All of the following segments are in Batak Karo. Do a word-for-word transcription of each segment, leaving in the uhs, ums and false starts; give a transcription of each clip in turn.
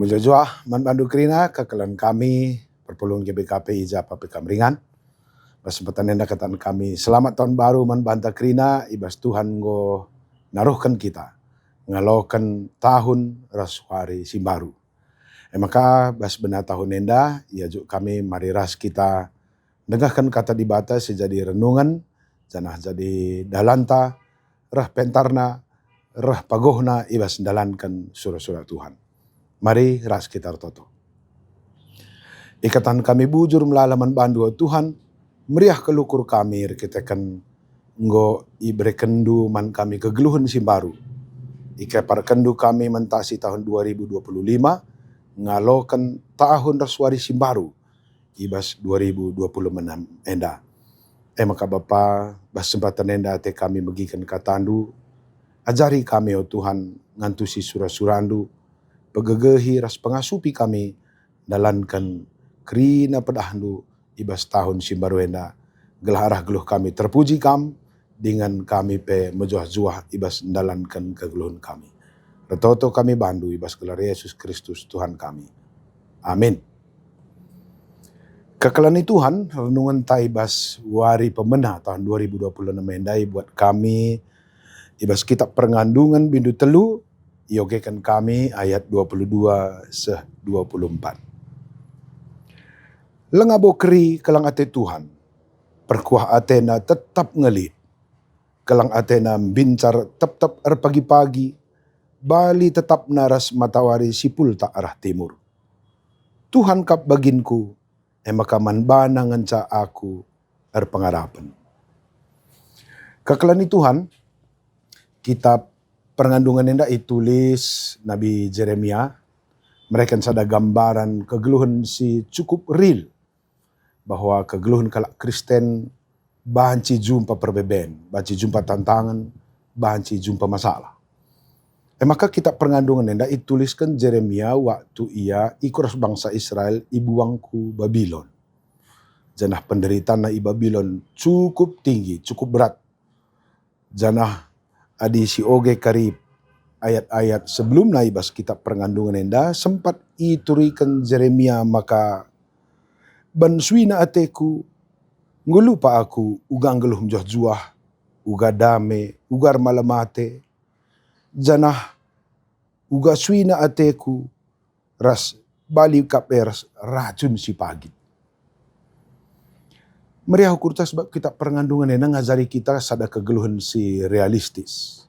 Mejuah-juah man bandu kerina, kekelen kami perpulungen G B K P i ja pe kam ringan. Bas kesempatan enda kataken kami selamat tahun baru man banta kerina, i bas Tuhan enggo naruhken kita ngaloken tahun ras wari si mbaru. E maka bas bena tahun enda, iajuk kami mari ras kita ndengehken Kata Dibata si jadi renungen, janah jadi dalanta, reh pentarna, reh pagohna i bas ndalanken sura-sura Tuhan. Mari ras kita ertoto. Ikataken kami bujur melala man bandu, o Tuhan, meriah kal ukur kami erkiteken enggo iberekenndu man kami kegeluhen si mbaru. Ikeparkenndu kami mentasi tahun dua ribu dua puluh lima, ngaloken tahun ras wari si mbaru i bas dua ribu dua puluh enam enda. E maka Bapa, bas kesempatan enda ate kami megiken katandu, ajari kami, o Tuhan, ngantusi sura-surandu, pegegehi ras pengasupi kami ndalanken kerina pedahndu i bas tahun si mbaru enda, gelah arah geluh kami terpuji kam, dingen kami pe mejuah-juah i bas ndalanken kegeluhen kami. Ertoto kami bandu i bas gelar Yesus Kristus Tuhan kami. Amin. Kekelen ni Tuhan, renungenta i bas wari pemena tahun dua ribu dua puluh enam enda ibuat kami i bas Kitab Perngandungen bindu telu, iogeken kami ayat dua puluh dua seh dua puluh empat. Langa bo keri kelang ate Tuhan, perkuah atena tetap ngelit. Kelang atena mbincar tep-tep erpagi-pagi, bali tetapna ras matawari si pultak arah timur. Tuhan kap baginku, e maka man baNa ngenca aku erpengarapen. Kekelen ni Tuhan, kitab Perngandungen enda itulis Nabi Jeremia, mereken sada gambaran kegeluhen si cukup real, bahwa kegeluhen kalak Kristen banci jumpa perbeben, banci jumpa tantangen, banci jumpa masalah. E maka kitab Perngandungen enda itulisken Jeremia waktu ia ikut ras bangsa Israel ibuang ku Babilon. Janah penderitana i Babilon cukup tinggi, cukup berat. Janah adi sioge kari ayat-ayat sebelumna i bas kitab Perngandungen enda sempat ituriken Jeremia maka, "Ban suina ateku, enggo lupa aku uga nggeluh mejuah-juah, uga dame, uga ermalem ate, janah uga suina ateku ras bali kap e ras racun si pagit." Meriah ukurta sebab kitab Perngandungen enda ngajari kita sada kegeluhen si realistis,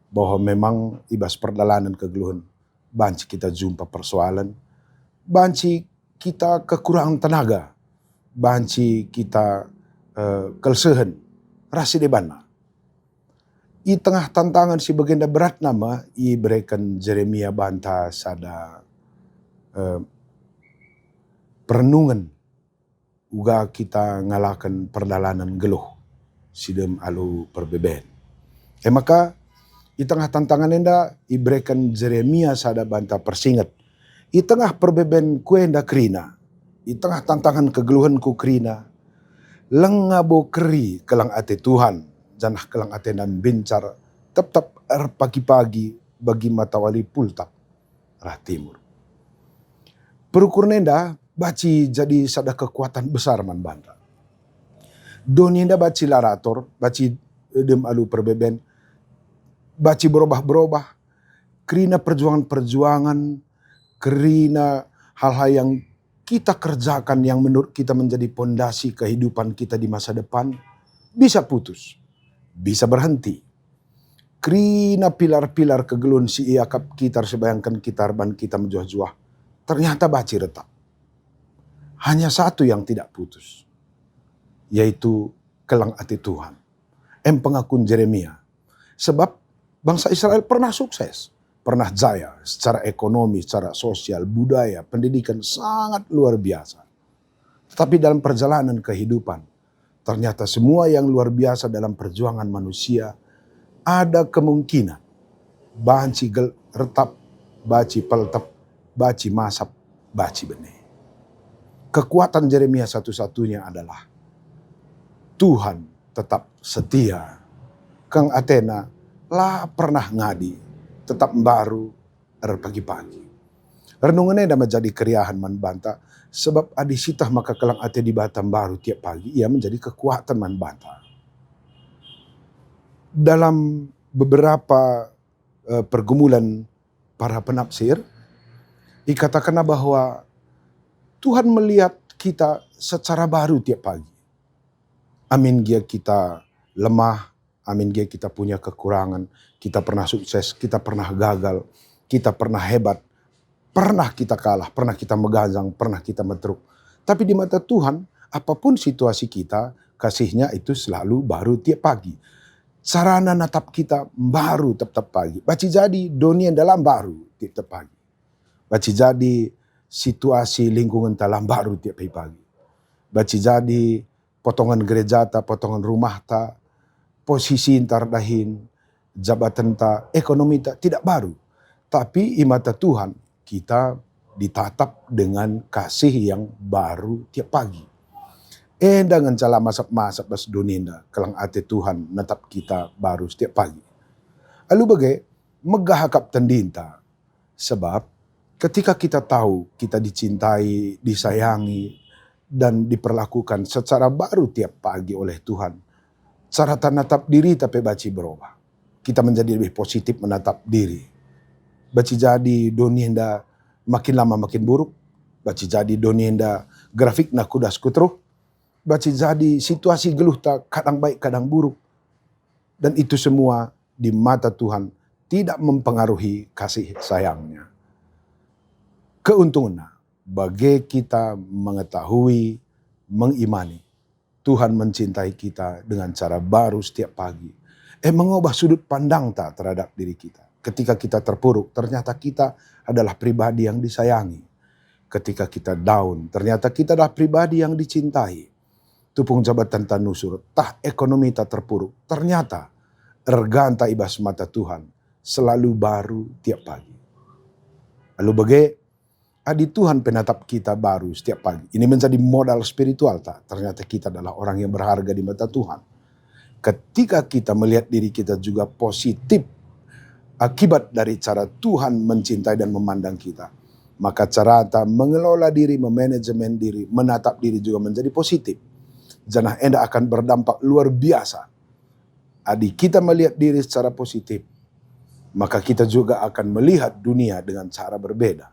bahwa memang i bas perdalanen kegeluhen banci kita jumpa persoalen, banci kita kekurangen tenaga, banci kita, eh, kelsehen ras si debanna. I tengah tantangen si bagenda beratna me ibereken Jeremia banta sada, eh, perenungen uga kita ngalaken perdalanen geluh si dem alu perbeben. E maka, i tengah tantangen enda ibereken Jeremia sada banta persinget. I tengah perbeben ku enda kerina, i tengah tantangen kegeluhenku kerina, langa bo keri kelang ate Tuhan, janah kelang atena mbincar tep-tep erpagi-pagi bagi matawari pultak arah timur. Perukuren enda banci jadi sada kekuatan besar man banta. Doni enda banci la rator, banci dem alu perbeben, banci berobah-berobah, kerina perjuangan-perjuangan, kerina hal-hal yang kita kerjakan yang menurut kita menjadi pondasi kehidupan kita di masa depan, bisa putus, bisa berhenti. Kerina pilar-pilar kegeluhen si iakap kita ersibayangken kita erban kita mejuah-juah, ternyata banci retap. Hanya satu yang tidak putus, yaitu kelang ate Tuhan. Em pengakun Jeremia. Sebab bangsa Israel pernah sukses, pernah jaya secara ekonomi, secara sosial, budaya, pendidikan sangat luar biasa. Tetapi dalam perjalanan kehidupan, ternyata semua yang luar biasa dalam perjuangan manusia ada kemungkinan banci gel-, retap, banci peltep, banci masap, banci bene. Kekuatan Jeremia satu-satunya adalah Tuhan tetap setia. Kelang atena la pernah ngadi, tetap mbaru erpagi-pagi. Renungen enda menjadi keriahen man banta, sebab adi sieteh maka keleng ate Dibata mbaru tiap pagi, ia menjadi kekuatan man banta. Dalam beberapa, eh, pergumulan para penafsir, ikatakenna bahwa Tuhan melihat kita secara baru tiap pagi. Amin gia kita lemah, amin gia kita punya kekurangan, kita pernah sukses, kita pernah gagal, kita pernah hebat, pernah kita kalah, pernah kita meganjang, pernah kita meteruk. Tapi di mata Tuhan, apapun situasi kita, kasih-Nya itu selalu baru tiap pagi. Carana natap kita mbaru tep-tep pagi. Banci jadi doni enda la mbaru tiap-tep pagi. Banci jadi situasi lingkungenta la mbaru tiap pagi. Banci jadi potongan gerejata, potongan rumahta, posisinta erdahin, jabatenta, ekonomita tidak baru. Tapi i mata Tuhan, kita ditatap dengan kasih yang baru tiap pagi. Enda ngenca la masap-masap bas doni enda, keleng ate Tuhan natap kita baru setiap pagi. Alu bage, megah akap tendinta. Sebab ketika kita tahu kita dicintai, disayangi, dan diperlakukan secara baru tiap pagi oleh Tuhan, carata natap dirita pe banci berubah. Kita menjadi lebih positif menatap diri. Banci jadi doni enda makin lama makin buruk. Banci jadi doni enda grafikna kudas kuteruh. Banci jadi situasi geluhta kadang baik kadang buruk. Dan itu semua di mata Tuhan tidak mempengaruhi kasih sayang-Nya. Keuntunganna, bage kita mengetahui, mengimani Tuhan mencintai kita dengan cara baru setiap pagi. Eh, mengubah sudut pandangta terhadap diri kita. Ketika kita terpuruk, ternyata kita adalah pribadi yang disayangi. Ketika kita down, ternyata kita adalah pribadi yang dicintai. Tupung jabatanta nusur, tah ekonomita terpuruk, ternyata erganta i bas mata Tuhan selalu baru tiap pagi. Alu bage, adi Tuhan pe natap kita baru setiap pagi, ini menjadi modal spiritualta. Ternyata kita adalah orang yang berharga di mata Tuhan. Ketika kita melihat diri kita juga positif akibat dari cara Tuhan mencintai dan memandang kita, maka carata mengelola diri, memanajemen diri, menatap diri juga menjadi positif. Janah enda akan berdampak luar biasa. Adi kita melihat diri secara positif, maka kita juga akan melihat dunia dengan cara berbeda.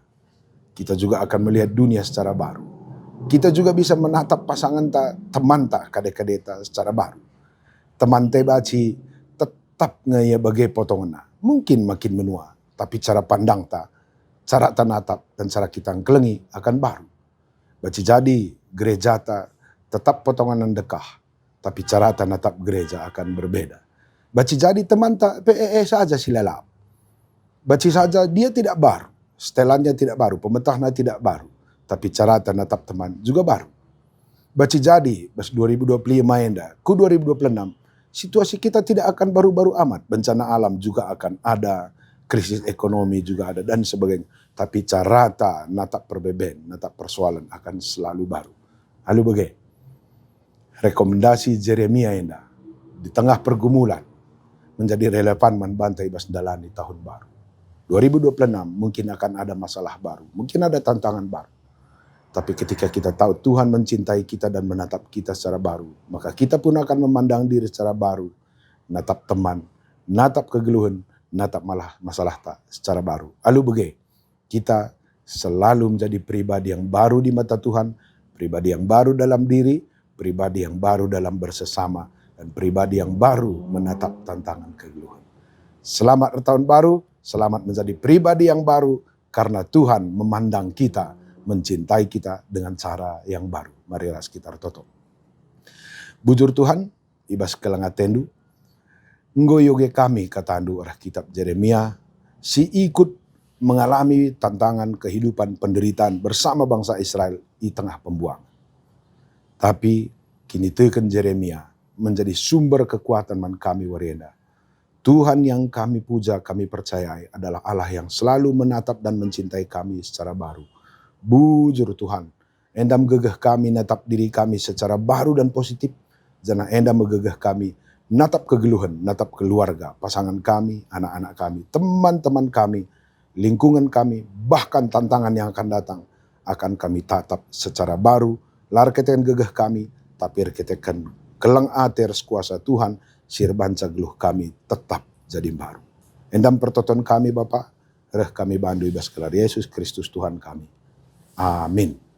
Kita juga akan melihat dunia secara baru. Kita juga bisa menatap pasanganta, temanta, kade-kadeta secara baru. Temanta banci tetap nge ia bage potongenna. Mungkin makin menua, tapi cara pandangta, carata natap, dan cara kita engkelengi akan baru. Banci jadi gerejata tetap potongenna ndekah, tapi carata natap gereja akan berbeda. Banci jadi temanta pe e-e saja si lalap. Banci saja dia tidak baru, setelannya tidak baru, pemetahna tidak baru, tapi carata natap teman juga baru. Banci jadi bas dua ribu dua puluh lima enda ku dua ribu dua puluh enam, situasi kita tidak akan baru-baru amat, bencana alam juga akan ada, krisis ekonomi juga ada, dan sebagainya. Tapi carata natap perbeben, natap persoalan akan selalu baru. Alu bage, rekomendasi Jeremia enda di tengah pergumulan menjadi relevan man banta i bas ndalani tahun baru. Dua ribu dua puluh enam mungkin akan ada masalah baru, mungkin ada tantangan baru. Tapi ketika kita tahu Tuhan mencintai kita dan menatap kita secara baru, maka kita pun akan memandang diri secara baru, natap teman, natap kegeluhen, natap malah masalahta secara baru. Alu bage, kita selalu menjadi pribadi yang baru di mata Tuhan, pribadi yang baru dalam diri, pribadi yang baru dalam bersesama, dan pribadi yang baru menatap tantangan kegeluhan. Selamat bertahun baru, selamat menjadi pribadi yang baru, karena Tuhan memandang kita, mencintai kita dengan cara yang baru. Mari ras kita ertoto. Bujur Tuhan, i bas keleng atendu, enggo ioge kami katandu arah kitab Jeremia, si ikut mengalami tantangan kehidupan penderitaan bersama bangsa Israel i tengah pembuangan. Tapi kiniteken Jeremia menjadi sumber kekuatan man kami wari enda. Tuhan yang kami puja, kami percayai adalah Allah yang selalu menatap dan mencintai kami secara baru. Bujur Tuhan, enda megegeh kami natap diri kami secara baru dan positif, janah enda megegeh kami natap kegeluhen, natap keluarga, pasangan kami, anak-anak kami, teman-teman kami, lingkungan kami, bahkan tantangan yang akan datang, akan kami tatap secara baru, la erkiteken gegeh kami, tapi erkiteken keleng ate ras kuasa Tuhan si erbanca geluh kami tetap jadi mbaru. Enda me pertoton kami, Bapa, reh kami bandu i bas gelar Yesus Kristus Tuhan kami. Amin.